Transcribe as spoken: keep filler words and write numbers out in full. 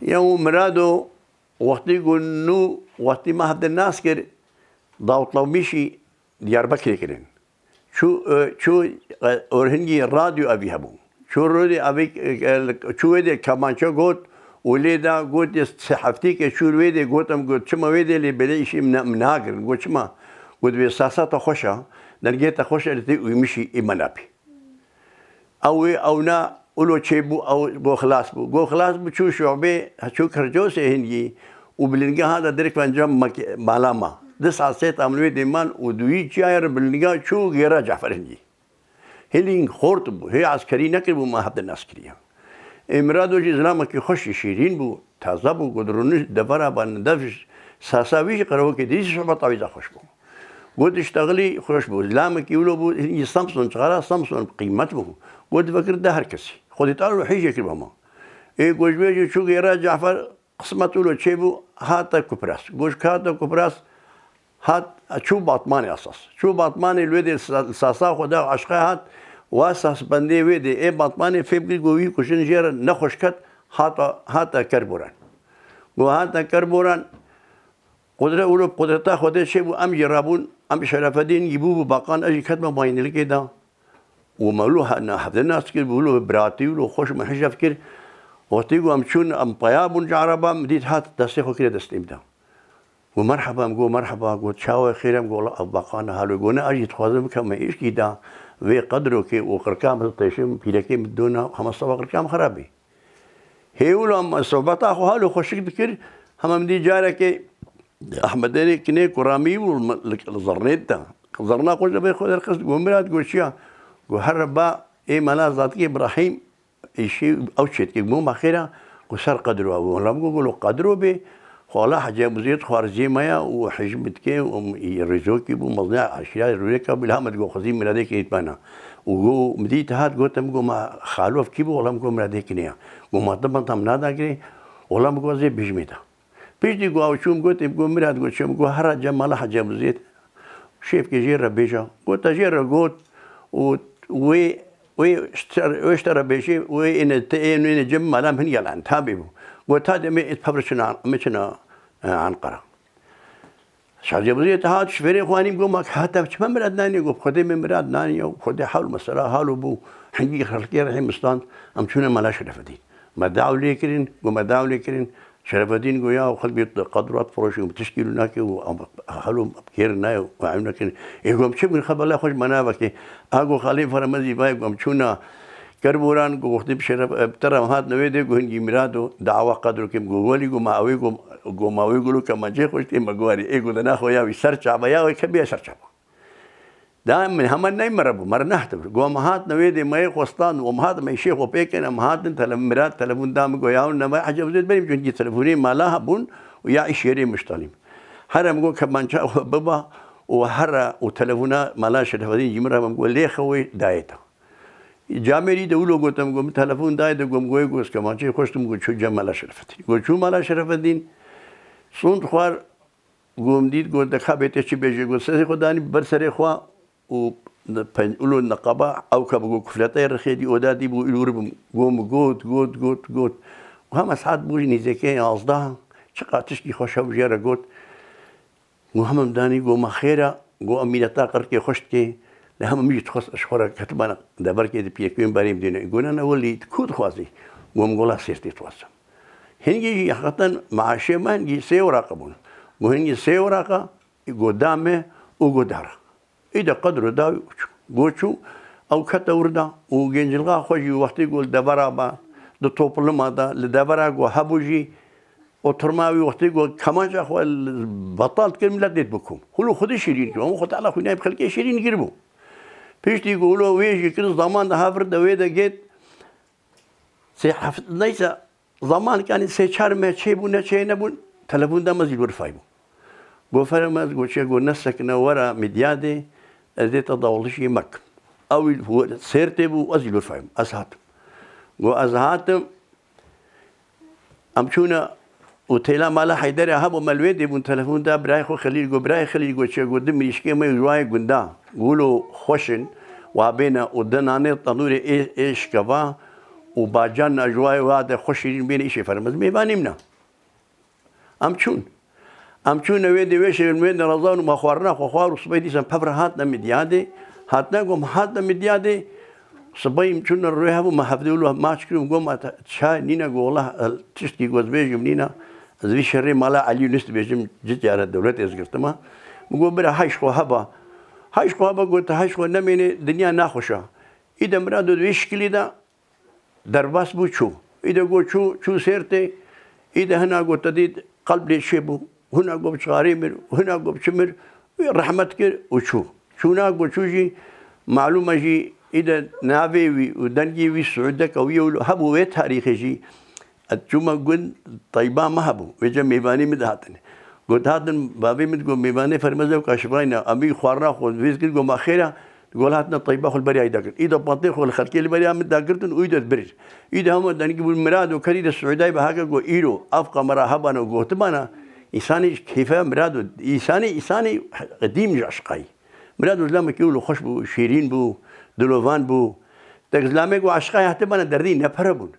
Yew Mirado wextî ku nû wextî me hevdin nas kir, dawtlaw mîşî Diyarbekirê kirin. Çû, e, çû, e, orhingî radyo evî hebû. Çû radyo evî, e, e, çû wê dê kemançe got û lê da got, "Yê sê heftî ke çû wê dê," gotim, got, "Çima wê dê lê belê îşî min, min nakirin?" Got, "Çima?" Got, "Vê sasa te xweş a, dengê te xweş e, lê tê û mîşî î me napî." Ew ê, ew na, ulo çêbû, ew go xilas bû. Go xilas bû, çû şu'bê, çû Kircosê hingî û bi linga hata direk venca mek-, mala ma. Di saet sê tam li wê dê man û di wî çiyayê re bi linga çû gêra Cafer hingî. Hêlî xort bû, hê eskerî nekiribû, ma hevdin nas kiriye. Ê Mirado jî zilamekî xweş jî şîrîn bû, taze bû, ku dirûnî devera ban, dev sasa wî jî qerewekê dî jî sohbeta wî zaf xweş bû. Got, "Iştexilî xweş bû." Zilamekî wilo bû, hingî Samson, çixara Samson qîmet bû. Got, "Vekir de her kesî. Xwedê Teala ruhî jê kir bama." Ê, got, ji wê jî çû gêra Cafer, qismet wilo çêbû, hate Kupras. Got, "Ka hate Kupras, hat, çû Batmanê esas. Çû Batmanê li wê dê sa-, sasa xwe da eşqe hat, wa sasbendê wê dê ê Batmanê fêm kir, got, wî kuştin jê re nexweş ket, hata, hate Kerboran." Got, hate Kerboran, Qudre û li qudreta Xwedê çêbû, em jî rabûn, em Şerefedîn jî bû, bû baqan, ez jî ketime mayînlikê de. Û me wilo he-, na hevdin nas kir, wilo bi biratî, wilo xweş me hicv kir. Wextî ku em çûn, em peya bûn ji ereba, min dît hat destê xwe kire destê min de. Got, "Merheba," em got, "Merheba," got, "Çawa xêr e?" Em got, "Wela ev baqan e halo." Got, "Ne, ez jî dixwazim bikeme îşkî de vê qedrokê û qirka min têşim, pîrekê min dona, hema seba qirka min xerabî. Hêwilo em sohbeta xwe halo xweşik dikir, hema min dî carekê Ehmedê Kinê Kuramî û li, li, li zirnê de. Zirna xwe ji vê xwe derxist, got, "Mirad," got, "Çi ya?" Got, "Here ba ê mela Zatikê Îbrahîm îşî ew çêdikê." Got, "Ma xêr e?" Got, "Ser qedro." Got, "Wela," got, "Gelo qedro bê? Xwala Hecî Ebûzêd xwarziyê me ya û hicm dike û rêzokî bû, mezniya eşîra rûyeka bû, li Hemed got, xwezî Miradê Kinê bana." Û got, min dît hat, gotim, got, "Ma xalo ev kî bû?" Wela min got, "Miradê Kinê ya." Got, "Ma tu bana tam nadagirê?" Wela min got, "Ez ê bêjimê de." Piştî ku ew çûm, gotim, got, "Mirad," got, "Çi?" Min got, "Here cem mala Hecî Ebûzêd. Şêfkê jê re bêje." Got, "Te jê re got û wê, wê ji te, wê ji te re bêjê, wê êne te ê, êne cem mala min hin gel Entabê bû." Got, "Ta demê êt pevre çina, me çina, e, Enqera." Şarjê Buzê te hat, şifêrê xwe anîm, got, "Ma heta çima Mirad nanî?" Got, "Xwedê me Mirad nanî, ya Xwedê hal mesela halo bû, hingî xelkê rehîm stand, em çûne mala Şerefedîn. Me daw lê kirin, got, me daw lê kirin." Şerefedîn got, "Ya xelkê qedrat firoşî, tişkî lu nake û em halo kêr naye û em nekin." Ê got, "Em çi bikin, xebela xwe ji me navekê." A got, "Xalê Feremezî vay," got, "em çûna Kerboran, got, wextî bi şeref, e, bi te re em hatine wê dê, got, hingî Mirado dawa qedro kim, got, welî, got, ma ew ê, got, got, ma wê gulo kemancê xwe ji tê me guharî. Ê, got, dena xwe ya wî ser çava, ya wê kemiye ser çava. Da min hemen ney me re bû, me re nehte bir. Got, em hatine wê dê, me yê xwe stand û em hatin, me îşê xwe pê kirin, em hatin, tele-, Mirad telefon da min, got, ya neme Hecî Ebûzêd berîm, çünkü telefonê mala hebûn û ya îşê rê miştalîm. Here em got, kemança xwe biba û here û telefona mala Şerefedîn jî min re, em got, lê xewê dayê te. Camêrî de wilo gotim, got, min telefon dayê de, got, min got, ê, got, kemançeyê xweş tim, got, çû cem mala Şerefedîn. Got, çû mala Şerefedîn, sond xwar, got, min dît, got, deka bê tê çi bêjê, got, serê xwe danî ber serê xwe û pen-, ulo neqaba, ew ke bi got, kufleteyê rixê dî, oda dî bû, îl wir bûm. Got, min got, got, got, got. Got, hema saet bû jî nîzêkê yazdeh, çiqa tişkî xweş hebû jê re got. Got, hemim danî, got, ma xêr e, got, em mîneta qirkê xweş dikê, lê hemim jî dixwest ji xwe re ketibana deverkê di piyekuyên berê bidîne. Got, ne, ne, welî, tu ku dixwazî? Got, min gola Sêrtê dixwazim. Hingî jî heqeten maaşê me hingî sê weraqe bûn. Got, hingî sê weraqe, got, da me û got, dara. Î de qedro da wî û çû. Got, çû, ew kete wir de û gencilxa xwe jî wextê got li devera ba, di topluma de, li devera got hebû jî, oturma wî wextê got kemanca xwe li betal dikir, milet dêt bikum. Hûlo xwedî şîrîn kir. Hûn xwe teala xwînayê bi xelkê şîrîn kir bû. Piştî ku hûlo wê jî kir, zaman daha vir de wê de gêt, sê heft-, neyse, zaman kanî sê çar meh çê bû, ne çê nebûn, telefon da me zîl wir fay bû. Got, Feremez, got, çê, got, nesekine were Midyadê, ez dê te dawalişî mek. Ew îl hu-, Sêrtê bû, ez îl wir fay bûm. Ez hatim. Got, ez hatim, Em çûne otêla mala Heyderê hebû, me li wê dê bûn, telefon da birayê xwe Xelîl, got, "Birayê Xelîl," got, "Çi?" Got, "Di mirîşkê me ji wayê gunda, wilo xweş in, wa bêne û di nanê tenûrê ê, ê şikeva û bacan na ji wayê wate xweş şîrîn bêne îşê fermez mêvanî min a. Em çûn. Em çûne wê dê wê şêrmên de rezan û me xwarina xwe xwar û sibê dîsan pevre hatine Midyadê. Hatine gom hatine Midyadê. Sibê em çûne rê hev û me hevdê û maç kirin gom çay nîne go wela tiştkî go ez bêjim nîne. Ez vî şerê mala Elî Yunus dibêjim citya re dewlet ez girtima. Min got bira heyş xwe heba. Heyş xwe heba got heyş xwe nemêne dinya naxweş a. Î de mirado di vê şikilî de derbas bû çû. Î de got çû, çû sêrtê, î de hina got te dît qelb lê çê bû. Hina got çixarê mir, hina got çi mir, wî rehmet kir û çû. Çûna got çû jî, malûm e jî, î de navê wî û dengê wî Siûdeke wî ewlo hebû wê tarîxê jî. Ez çûma gund teyba me hebû. Vêca mêvanê min dihatin. Got hatin, bavê min digot mêvanê fermez ew kaşivayna. Em wî xwarina xwe vêz kir, got ma xêra, Gol hatine teyba xwe li beriya îda girt. Îda pantê xwe li xelkê li beriya min da girtin û îda dibirî. Îda hema dengî bû mirado kerî de Siûdayê bi heke got îro ev qamera hebana û gotibana, însanê ji kêfe mirado, însanê, însanê qedîm ji eşqayî. Mirado zilamekî û li xweş bû, şêrîn bû, dilovan bû. Tek zilamê got eşqayê hatibana derdî nepere bûn.